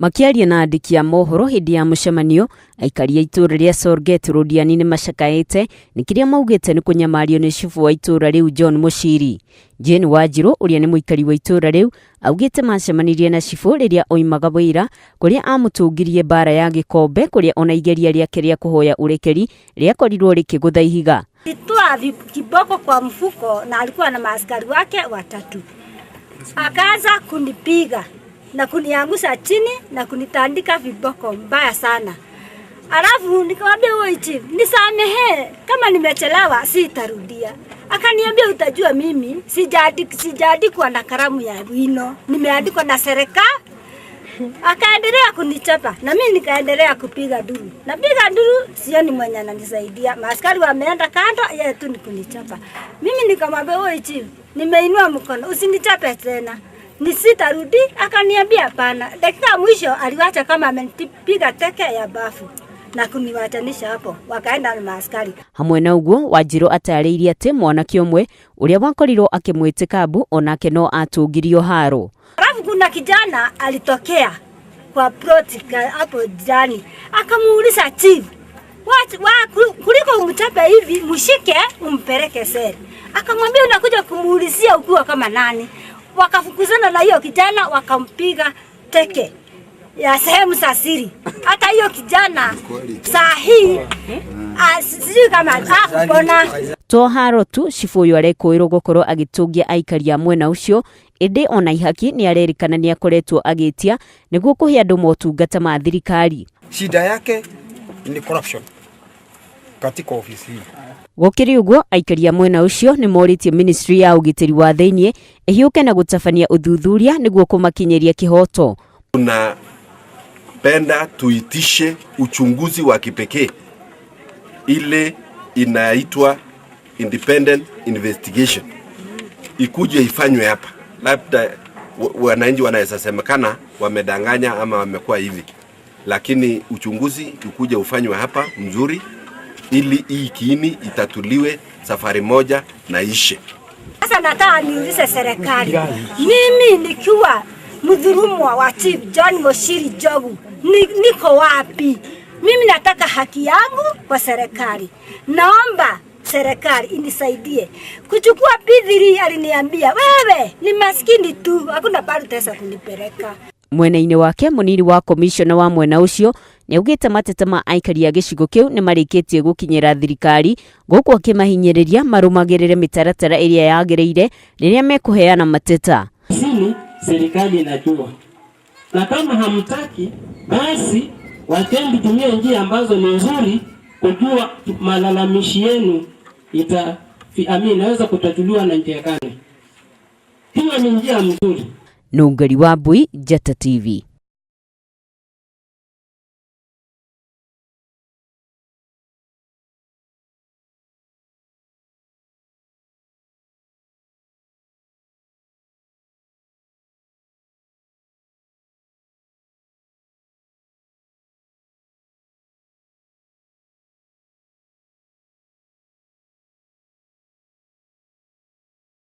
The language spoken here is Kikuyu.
Makĩaria na andĩki a mohoro hĩndĩ ya mũcemanio, aikari a itũũra rĩa Sorget Rũdiani nĩ macakaĩte nĩ kĩrĩa maugĩte nĩ kũnyamario nĩ cibũ wa itũũra rĩu John Mũciri. Jane Wanjirũ ũrĩa nĩ mũikari wa itũũra rĩu augĩte macemanirie na cibũ rĩrĩa oimaga wĩra kũrĩa amũtũngirie mbara ya gĩkombe kũrĩa ona igeria rĩake rĩa kũhoya ũrekeri rĩakorirwo rĩkĩgũtha ihiga. Alitoa kiboko kwa mfuko na alikuwa na maaskari wake watatu, akaanza kunipiga na kuniangusha chini na kunitandika viboko mbaya sana. Alafu nikamwambia huyo chief, nisamehe kama nimechelewa, sitarudia. Akaniambia utajua mimi sijaandikwa na kalamu ya wino, nimeandikwa na serikali. Akaendelea kunichapa na mimi nikaendelea kupiga nduru. Napiga nduru, sioni mwenye ananisaidia. Maaskari wameenda kando, yeye tu ni kunichapa. Mimi nikamwambia wewe chief, nimeinua mkono, usinichape tena. Nisitarudi. Akaniambia hapana. Dakika ya mwisho aliwacha kama amenipiga teke ya bafu na kuniwachanisha hapo, wakaenda na maaskari. Hamwe na ũguo Wanjirũ atarĩirie atĩ mwanake ũmwe ũrĩa wakorirwo akĩmwĩtĩka mbu onake no atũngirio haro. Alafu kuna kijana alitokea kwa ploti hapo jirani, akamuuliza chief, kuliko umchape hivi mshike umpeleke seli. Akamwambia unakuja kumuulizia ukiwa kama nani? Wakafukuzana na hiyo kijana wakampiga teke ya sehemu za siri. Hata hiyo kijana saa hii sijui kama hakupona. To haro tu cibũ ũyũ arekũĩrwo gũkorwo agĩtũngia aikari a mwena ũcio, ĩndĩ ona ihaki nĩ arerĩkana nĩ akoretwo agĩtia nĩguo kũhe andũ motungata ma thirikari. Shida yake ni corruption katika ofisi hii. Gũkĩrĩ ũguo aikari a mwena ũcio nĩ morĩtie ministry ya ũgitĩri wa thĩiniĩ ĩhiũke na gũtabania ũthuthuria nĩguo kũmakinyĩria kĩhoto. Tunapenda tuitishe uchunguzi wa kipekee ile inaitwa independent investigation ikuje ifanywe hapa. Labda wananchi wanaweza semekana wamedanganya ama wamekuwa hivi, lakini uchunguzi ukuje ufanywe hapa mzuri, ili hii kiini itatuliwe safari moja na ishe. Sasa nataka niulize serikali, mimi nikiwa mdhulumwa wa Chief John Muchiri Njogu niko wapi? Mimi nataka haki yangu kwa serikali. Naomba serikali inisaidie kuchukua P3. Aliniambia wewe ni maskini tu, hakuna pahali utaweza kunipeleka. Mwena-inĩ wake mũnini wa komishona wa mwena ũcio nĩaugĩte mateta ma aikari a gĩcigo kĩu nĩmarĩkĩtie gũkinyĩra thirikari, gũkũ akĩmahinyĩrĩria marũmagĩrĩre mĩtaratara ĩrĩa yagĩrĩire rĩrĩa mekũheana mateta. Sini serikali inajua, na kama hamtaki basi wacheni tumie njia ambazo ni nzuri kujua malalamishi yenu inaweza kutatuliwa na njia gani. Hiyo ni njia nzuri. Nungari wa Mbui, Njata TV.